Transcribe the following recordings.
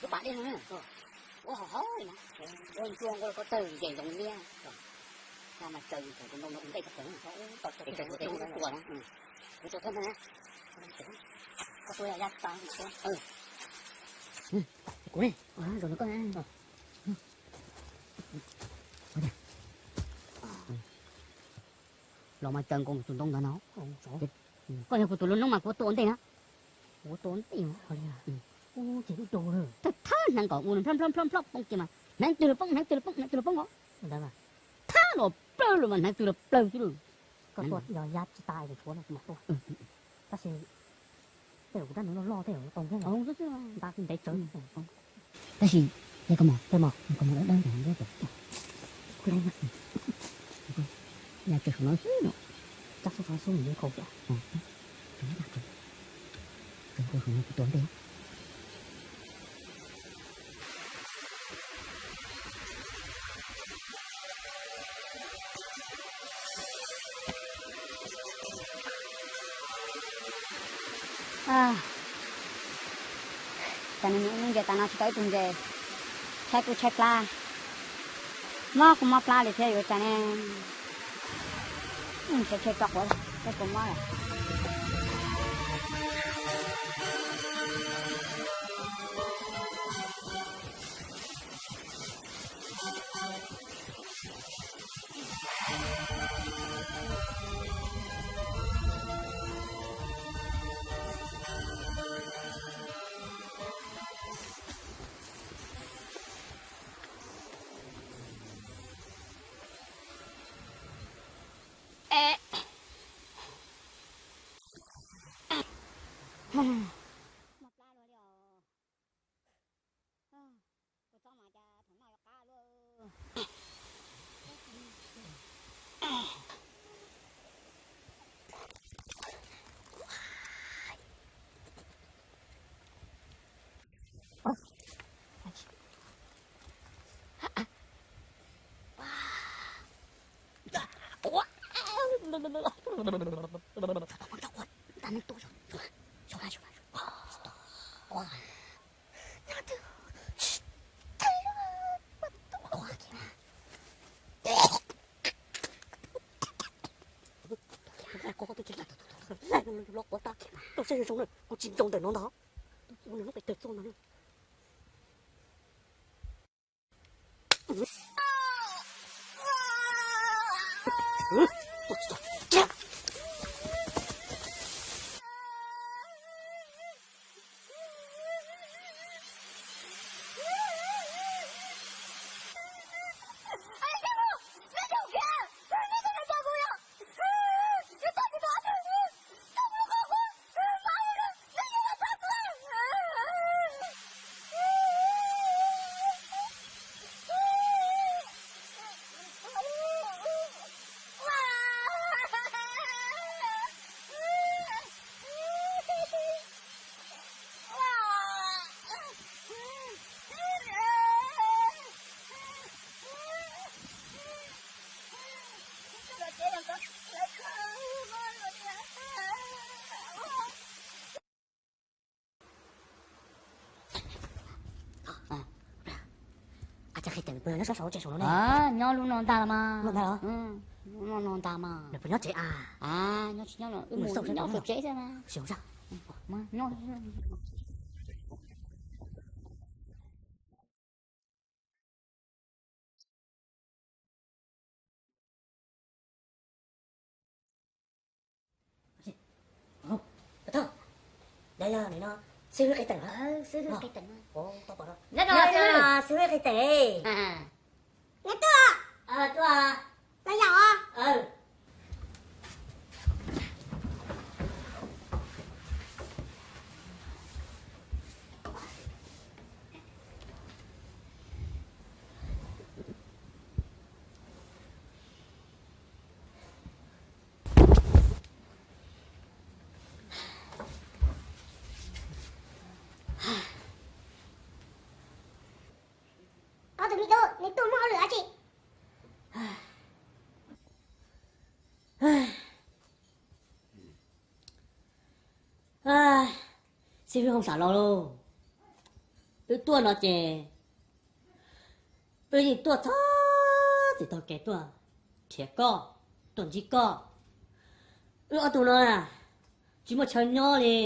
Lub pas dej no, ua hauv hauv li na, ua ncua nkaus ko taw nce zoov liab. Mas tsaws tus ntoo no ntej ko taw, kuv tsaws thawj na. Koj tua ya tas kuv ne, zaum no koj. Los mas tsaws nkaus tus ntoo ntawd no. Koj yog kuv tus lub noob mas kuv tua ua ntej na. Kuv tua ua ntej. Thawj thawj hneev nkaus ua nplhob nplhob nplhob nplhob poob kiag mas hneev twg los poob, hneev twg los poob, hneev twg los poob os. Thab los plawg los mas hneev twg los plawg xwb lawm. Koj tua yog ya tsis tas tus tshuav no kuv mam tua. Tab sis tej zaum kuv rab hneev loj loj tej zaum tau thiab. Nta ntev tsawv. Tab sis yog koj mos, koj mos, koj mos dawb dawb ntawd, ya tsaws saum no xwb no. Tsab xub saum no xwb mus yeej khaus tiag. Tsaws saum no kuv tua ntej. Cov neeg ntses tas no tsis tau ib tug ntses, tshaib kub tshaib plab, mob kuj mob plab li thiab yuav cas ne. Ntshe tshaib tso quav, tshaib kua mob lawm. Kuv tsis nco ntawm no ntag, ua nws lub pes tawg txog no. Nyob lub no ntag los mas. Lub no ntag mas. Nyob tsis nyob los wb mus nyob tsev xwb mas. Xib hwb qis teem, xib hwb qis teem. Neb tuaj, tuaj, los yam os. Ob tug me tub, neb tuaj muaj hauj lwm dab tsi? Xib hwb hauj sam laus lauj, wb tuaj no ces wb yeej tuaj txog txij taug kev tuaj nrhiav koj, tuaj ntsib koj. Wb ob tug no na tsis muaj chaw nyob li,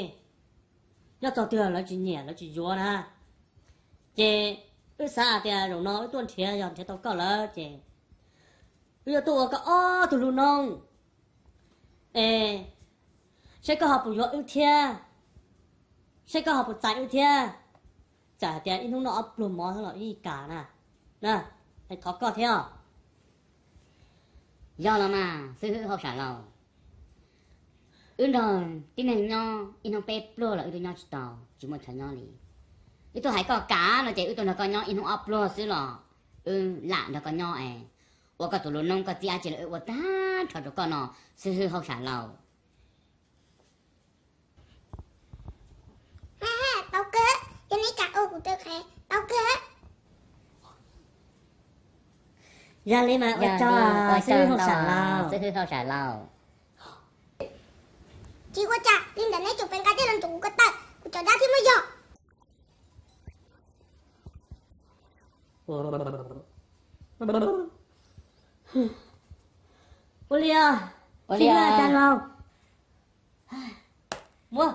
nyob txog twg lawv tsis nyiam lawv tsis yuav na. Ces wb xav hais tias zaum no wb tuaj nrhiav, yog nrhiav tau koj lawm ces wb yuav tuaj ua koj ob tug lub noob es saib koj ho puas yuav wb thiab, saib koj ho puas txais wb thiab. Txawm hais tias ib hnub noj ob pluag mov xwb los wb yeej kam na. Thov koj thiab os. Yog los mas xib hwb hauj sam laus, wb nrog tib neeg nyob ib hnub peb pluag los wb twb nyob tsis tau, tsis muaj chaw nyob li. Wb tuaj hais koj kam no ces wb tuaj nrog koj nyob ib hnub ob pluag xwb los wb lam nrog koj nyob es ua koj tus lub noob, koj txib dab tsi los wb ua tag nrho rau koj no, xib hwb hauj sam laus. Tau kawg, yog neb kam ua kuv tus qhev tau kawg. Yog li mas ua tsaug, xib hwb hauj sam laus. Tsis ua cas, li ntawd neb tsuas pes nqa tej los ntxuav kuv ko taw, kuv cov dab thiaj muaj yog. Ua li os, ua li os. Muab.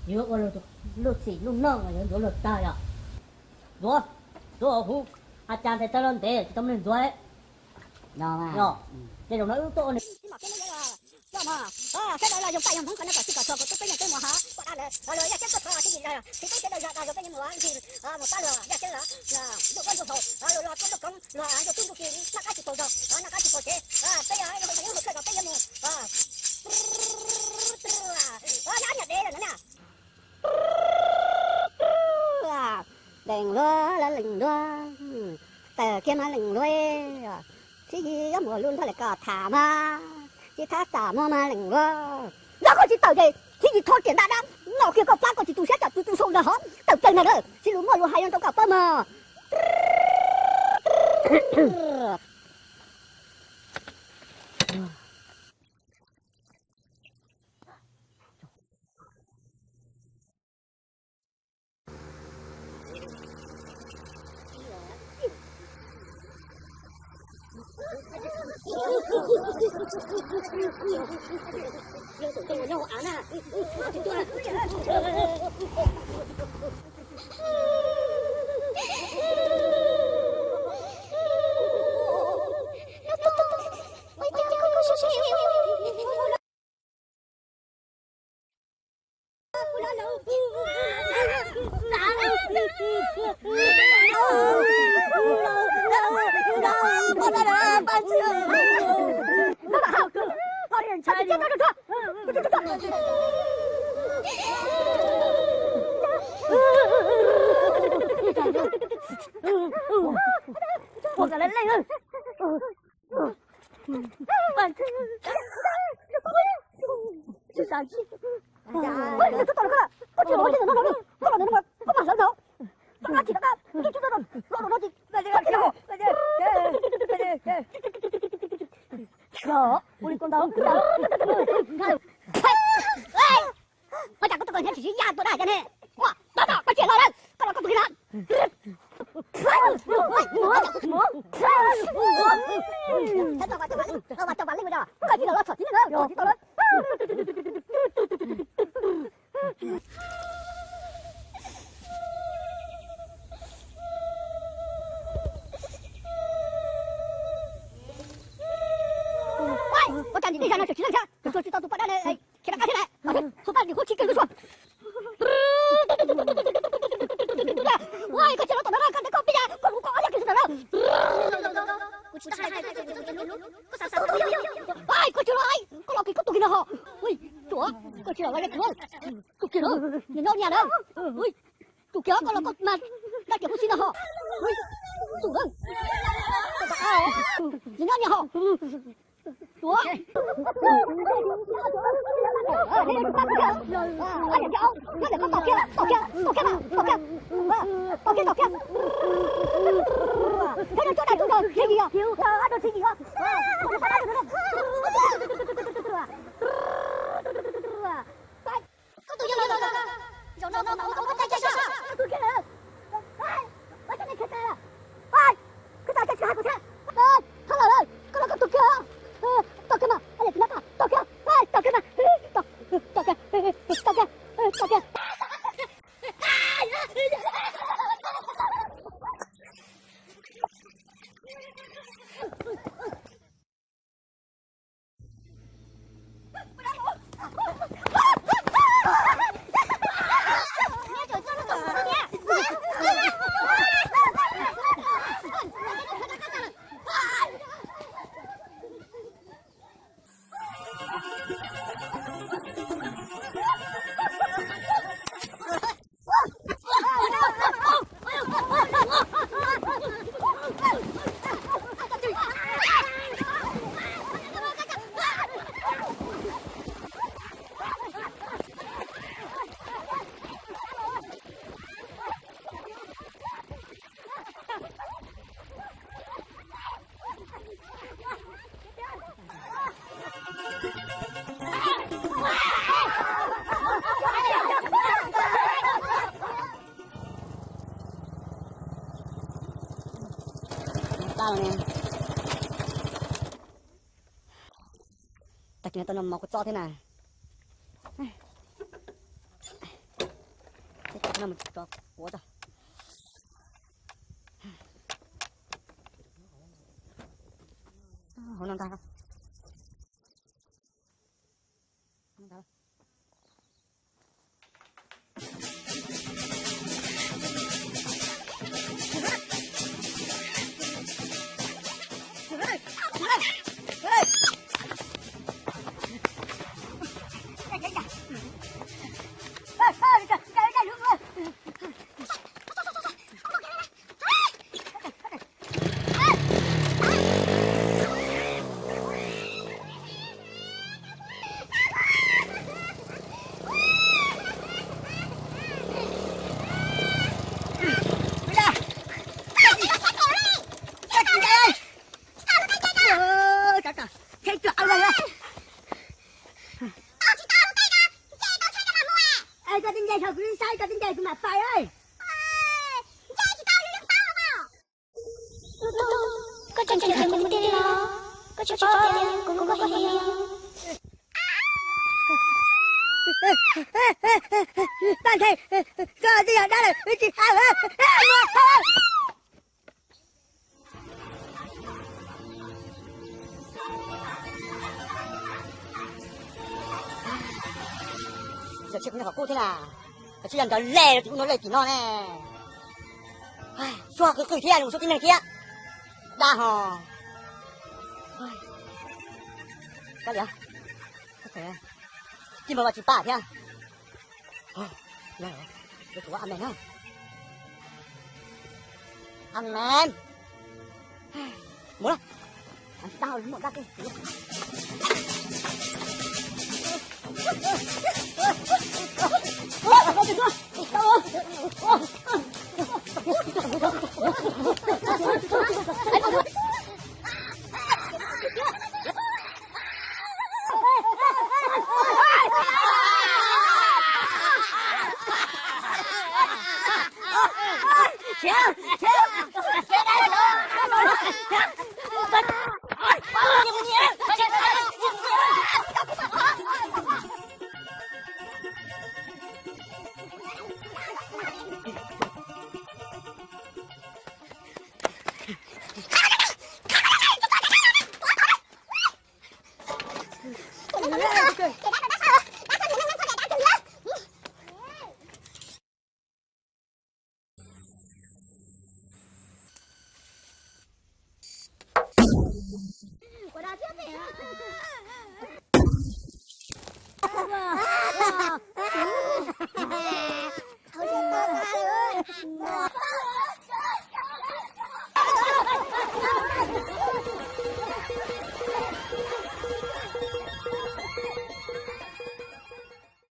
Yuav ua luag txim lub noj mas yuav ntxuav luag tag yom. Ntxuav, ntxuav hu, a cas ntes taw los ntev tsis tau neeg ntxuav. Ces zaum no wb tuaj ua nws. Saib lawv los yog paj yog hmoov qhov no kom txij kom txhua kuv tub peb yeej peb mus hov poj dab lawm los luag yaj ceeb tuaj thov tib yim los txiv tub cev daws zog dag luag peb yeej mus ntxhi mus pab luag yaj ceeb los ntuj duab ntuj haus luag los tuaj ntuj koov luag ntuj tub ntuj ki noj qab tsis paus zog noj qab tsis paus tsev peb yog ib hauj kawg kom peb yuav mus nyab nyam dev lawm na. Lees luag lawv lees luag, tawm kiag mas lees luag, tib yig yuav mus lub nrog lawv kom tham mas, tib thab xam muag mas lees luag. Yog koj tsis tawm ces tib yig thov riam ntaj dab no kiag koj plab koj tsis tu siab tsam tus tu sau ntawd hov tawm plaws ntag na, tsis lus muaj lus hais yuav rau kom pab mog. Ua cas koj tuaj koj hnyav tsis sib yaj tuaj dab cas ne? Ua, tab tom koj tsis los lawm, koj los koj tus kiag na. Koj tsis los los txhom txiv neej na, txhom tsis tau lawm. Ua cas nim dej zag no tseem tsis leej thiab, tseem tsuas tsis tau tus poj dab ne, khiav rov qab thiab ne, tus poj niam huab tsis kawg lub suab. Ua, koj tsis los tom no, koj ntawd koj pib ya, koj lus koj ob yam kiag ntawd na. Koj tsis los, koj los kis koj tus kiag no ho. Ui, tsum, koj tsis los, tus kiag no, nyob nyob niag na. Ui, tsum kiag koj los koj mas dab kiag huv si no ho. Ui, tsum, nyob nyob niag ho. Tsum. Tos kiag, tos kiag, tos kiag, tos kiag, tos kiag. Koj coj dais rau nkawd tswv yim os, ob tug tswv yim os. Koj tus yog los, zaum no mas ua tau koj cai cai sab, koj tus kiag lawm. Ua cov neeg khiav tas lawm. Koj tus kiag tsis hais kuv thiab. Thab lawm, koj los koj tus kiag. Tos kiag mas, tos kiag, tos kiag mas, tos kiag, tos kiag, tos kiag. Tag kis no tau noj mov kua txob thiab na. Tag kis no mus tso quav tso. Hauv no ntag. Koj twb nce saum kuv lub saib, koj twb nce kuv mam pais. Koj tseem ceev mus tiag li los? Koj tsis paub tias kuv hlub koj heev li? Koj twb yog dab lawm tsis. Yog tsis kuv niag qhov qub thiab na, yog tsis yog nkawd le rau kuv no le tim no ne. Suab qw qw thiab, suab tib neeg thiab. Dab ho. Kab liam, tib npaug vas tsis pam thiab. Amen na. Amen. Mus na. Dab muaj dab tsi. Ua dog thiab pem.